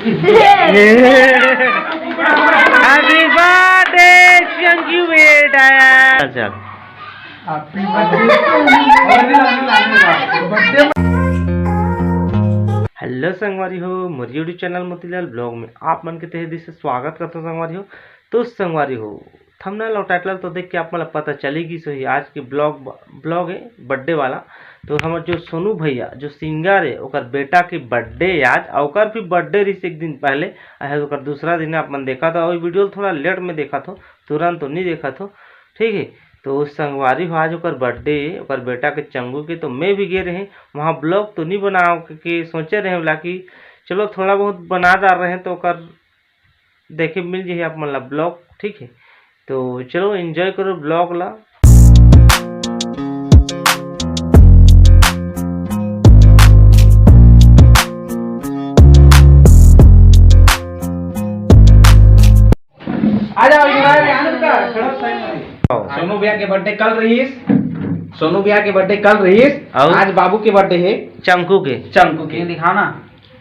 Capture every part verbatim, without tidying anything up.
Happy birthday, Chunky बेटा। अच्छा। Hello संगवारी हो, मोर YouTube चैनल मोतीलाल ब्लॉग में आप मन के तहे दिल से स्वागत करथों संगवारी हो। तो संगवारी हो, थंबनेल और टाइटल तो देख के आप मन ला पता चली गिस होही, आज के ब्लॉग, ब्लॉग है बर्थडे वाला। तो हमर जो सोनू भैया जो सिंगर है, ओकर बेटा के बर्थडे है आज, और ओकर भी बर्थडे रहिस एक दिन पहले, अहे ओकर दूसरा दिन आप मन देखा था, और वीडियो थोड़ा लेट में देखा थो, तुरंत तो नहीं देखा थो, ठीक है। तो संगवारी हो, आज ओकर बर्थडे है, ओकर बेटा के चंगू के, तो मैं भी गे रहे वहाँ, ब्लॉग तो नहीं बनाओ के, के सोचे रहे ला कि चलो थोड़ा बहुत बना डार रहे, तो ओकर देखे मिल जाही आप मन ला ब्लॉग, ठीक है। तो चलो एंजॉय करो ब्लॉग ला। आ जाओ, इधर आ जाओ, आनंद का, खड़ा साइड में। आओ। सोनू भैया के बर्थडे कल रहीस, सोनू भैया के बर्थडे कल रहीस, आओ। आज बाबू के बर्थडे है। चंकू के। चंकू के, दिखाओ ना।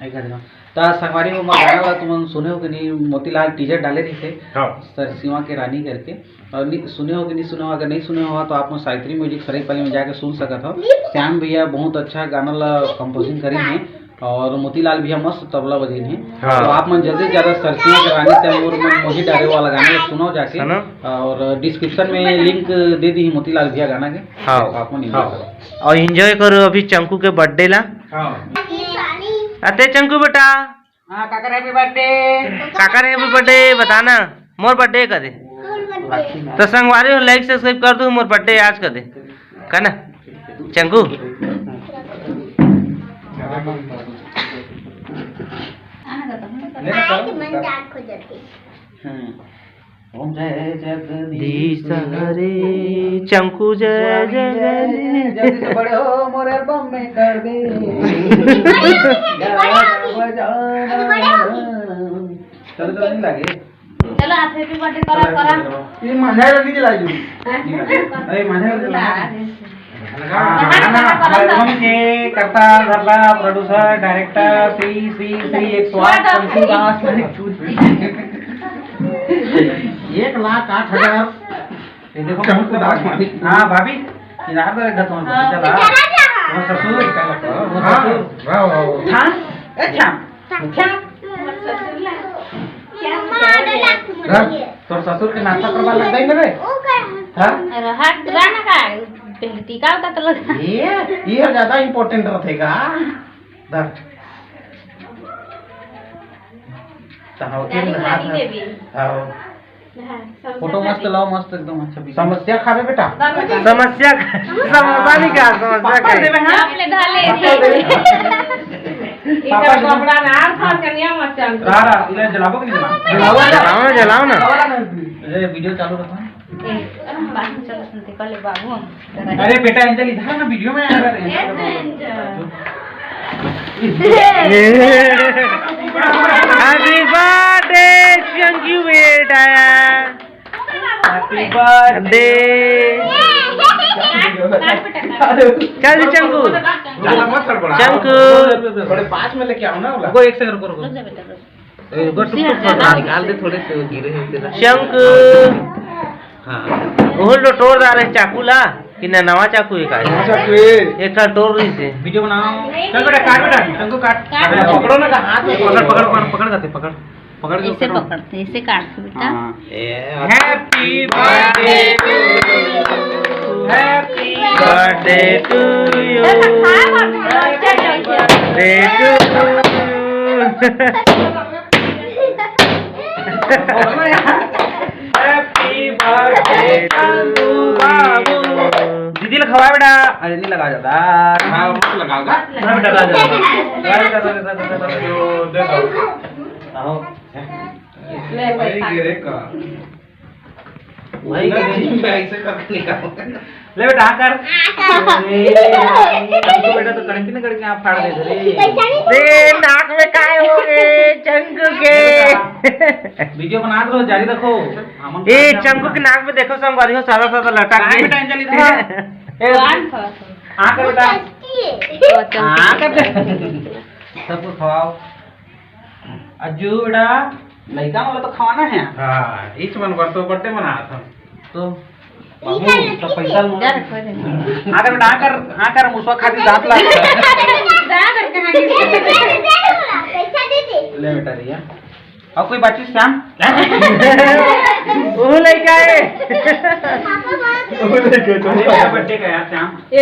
एक बार दिखाओ। त संगवारी हो, मोर गाना ला तुमन सुने हो कि नहीं, मोतीलाल टीजर डाले रहिसे, हाँ। सरसिवा के रानी करके। और नि-, सुने हो कि नहीं सुने हो, अगर नहीं सुने हो तो आप मन सावित्री म्यूजिक सराईपाली में जाके सुन सकत हो। श्याम भैया बहुत अच्छा गाना ला कंपोजिंग करिन हे और मोतीलाल भैया मस्त तबला बजाइन हे। हाँ। तो आप मन जल्दी से ज्यादा सरसिवा के रानी ते मोर मन मोही डारे वाला गाना ला सुनो जाके। है ना? और डिस्क्रिप्शन में लिंक दे दी मोतीलाल भैया गाना के। हाँ। आप मन enjoy हाँ। करो। और एंजॉय करो अभी चंकू के बर्थडे ला। हाँ। अते चंकू बेटा, हाँ, काकर हैप्पी बर्थडे। काकर हैप्पी बर्थडे बताना, मोर बर्थडे कदे। तो संगवारी हो, लाइक सब्सक्राइब कर दो, मोर बर्थडे आज कदे, का ना चंकू। हम्म। ओम जय जगदीश हरे, चंकू जय जगदीश। जल्दी से बड़े हो, मोर एल्बम में कर दे। गाना बजाना। चलो, चलो, नहीं लगे। चलो, आप हैप्पी बर्थडे करा, करा। ये मांझा वाला नहीं चला जो। अरे, मांझा वाला चला। हाँ, हाँ, हाँ, हाँ, हाँ, एल्बम के कर्ता, धरता, प्रोड्यूसर, डायरेक्टर, श्री, श्री, श्री एक सौ आठ, शंकु दास, एक लाख आठ हजार। ये देखो, शंकु दास मानिक। हाँ, भाभी, इधर तो एक तुम हाँ, चला। बेचारा जा। तुम्हारा ससुर, तुम्हारा हाँ, ससुर। वाह, वाह, वाह। हाँ, अच्छा। अच्छा। हाँ, तोर ससुर के नाश्ता करवा लग गई ना रे? हाँ? अरे हट, जा ना का, पहले टीका उका तो लगा। ये, ये ज्यादा इंपॉर्टेंट रखेगा। धर। तो हाँ, डाली, हाथ डाली में। देवी। हाँ। हाँ, समोसा फोटो खा मस्त ले। लाओ, मस्त एकदम अच्छा भी। समस्या खाबे बेटा? समोसा। समस्या खा-, समोसा नहीं खा, समस्या पापड़ खाए। देवे, हाँ? चॉकलेट खा ले। पापड़ देवे। इधर पापड़ देवे। कपड़ा ना, और खान कनिया मत चल। रहा, रहा, इधर जलाबो कि नहीं जलाबो? जलाओ, जलाओ ना, जलाओ ना। अरे, वीडियो चालू रखो। ए, अरे, हम बाद में चलो सुनते, पहले बाबू हम। अरे बेटा, एंजल इधर ना, वीडियो में आ रहे हैं। Happy birthday, Chunky बेटा। Happy birthday। चल चंकू। ज्यादा मत हड़बड़ा। चंकू। थोड़े पास में लेके आओ ना, बोला। रुको, एक सेकंड, रुको, रुको। ए, रुको, टुक, टुक, टुक, निकाल दे, थोड़े से वो गिरे हैं तेरा। शंकु। हाँ। ओहल तो टोर डारे चाकू ला, कि ना नवा चाकू है का? नवा चाकू है। एक ठा टोर रही से। वीडियो बनाओ। चल बेटा, काट बेटा, शंकु काट। काट। अरे, पकड़ो ना, हाथ में पकड़, पकड़, पकड़, पकड़, पकड़ के ऐसे पकड़ो। पकड़ते, ऐसे काट के बेटा। हाँ। Happy birthday to you। Happy birthday to you। Happy birthday to you। Happy birthday to you। दीदी ला खवा बेटा। अरे नहीं लगा जाता। हाँ, मत लगाओगा। हाँ बेटा, लगा जाता। लगा जाता, लगा जाता, लगा जाता। दे दो। आओ। ले, ले, भाई, खा। गिरे का? भाई, ना, नहीं, मैं ऐसे करके निकालूंगा। ले बेटा, हाँ कर। तो बेटा तो कड़की ना कड़की आप फाड़ दे रे। ए, नाक में काय हो रे, चंकू के? वीडियो बना दो, जारी रखो। हमन ए, चंकू के नाक में देखो, संगवारी हो, सादा सादा लटक काहे गई। बेटा, एंजल इधर आ। ए, हाँ कर बेटा। हाँ कर। सबको खवाओ। अज्जू बेटा, लइका मन ला तो खवाना हे। हाँ, इस मन बर तो बर्थडे मनात हन। तो बाबू, सब पैसा ल जा रखो दे। हाँ कर बेटा, हाँ कर, हाँ कर, मुसवा खाती दांत ला। दांत कहाँ गिर गया? पैसा दे दे। ले बेटा, लिया। अउ कोई बातचीत, श्याम? वो लइका हे। वो लइका हे। अरे, मेरा बर्थडे का यार, श्याम। ए।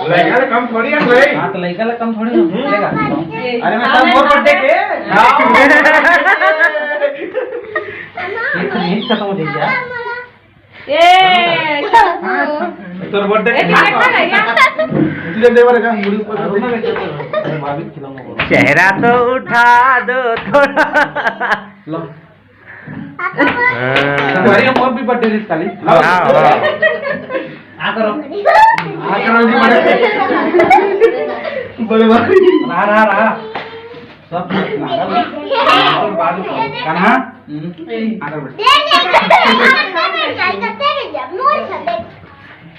लइका ला कम थोड़ी हे भाई। हाँ, तो लइका ला कम थोड़ी ना लेगा। अरे, मैं सब मोर बर्थडे के। हाँ। ये तो नहीं खत्म हो जाएगा। ए, तोर बर्थडे ए, के। कितना है यार? तुझे देवर का मुड़ी ऊपर से देख। चेहरा तो उठा दो थोड़ा। लो। हाँ। तुम्हारी मोर भी बर्थडे रिस काली। हाँ, हाँ। आ करो। आ करो जी बर्थडे। बड़े भाई। रहा, रहा, रहा। सब बात करो। कन्हा? हम्म। आगे बढ़। दे दे, दे दे, दे दे, मोर से दे।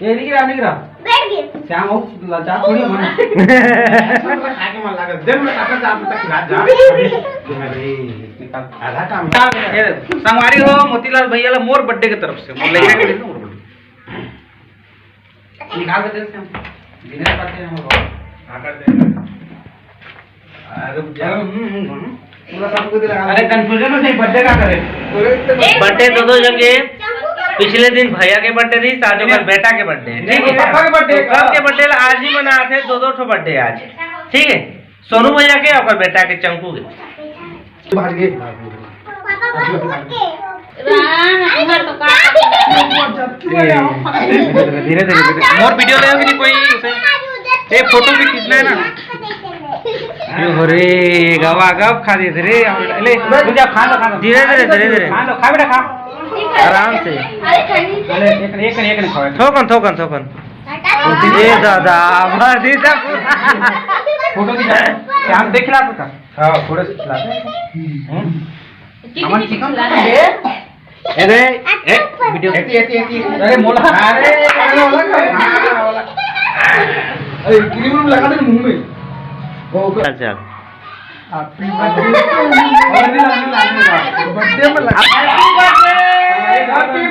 ए, नहीं गिरा, नहीं गिरा। बैठ गए। श्याम, हो, लाचार थोड़ी हो ना। आगे मन लगा, दिन में काका जा, तक रात जा। अरे, निकाल। आधा काम। ए, संगवारी हो, मोतीलाल भैया ला मोर बर्थडे के तरफ से, मोर लइका के लिए मोर बर्थडे। निकाल देते हैं हम। बिना पत्ते हम लोग। हाँ, कर देंगे। अरे, जरा, हम्म, हम्म, हम्म। पूरा सब कुछ लगा। अरे, confusion में नहीं, बर्थडे का करे? पूरे बर्थडे दो, दो जन के। पिछले दिन भैया के बर्थडे रहिस, आज ओकर बेटा के बर्थडे हे, ठीक हे? पापा के बर्थडे। तो सबके बर्थडे ला आज ही मनात हे, दो, दो ठो बर्थडे आज, ठीक हे? सोनू भैया के, ओकर बेटा के, चंकू के। भाग गए। धीरे, धीरे, धीरे, धीरे। मोर वीडियो लेगा कि नहीं कोई उसे? ए, फोटो भी खींचना है ना। ये हो रे, गवा गप खा दे रे। ले, रुक जा, खा लो, खा लो। धीरे, धीरे, धीरे, धीरे। खा लो, खा बेटा, खा। आराम से। अरे, एक, एक, एक नहीं खाओ। थोकन, थोकन, थोकन। ए दादा, मार दी सब। फोटो खींचा। श्याम, देख ला तो का। हाँ, थोड़ा सा खिला दे। हम्म। अमन चिकन खा ले। ए रे, ए, वीडियो। एती, एती, एती। अरे, मोला। अरे, अरे, मोला खा। हाँ, मोला। अरे, क्रीम व्रीम लगा दे मुंह में। वो कर। चल, चल। Happy birthday। अरे, नहीं, नहीं, नहीं, नहीं, नहीं। Birthday में लगा। Happy birthday। Happy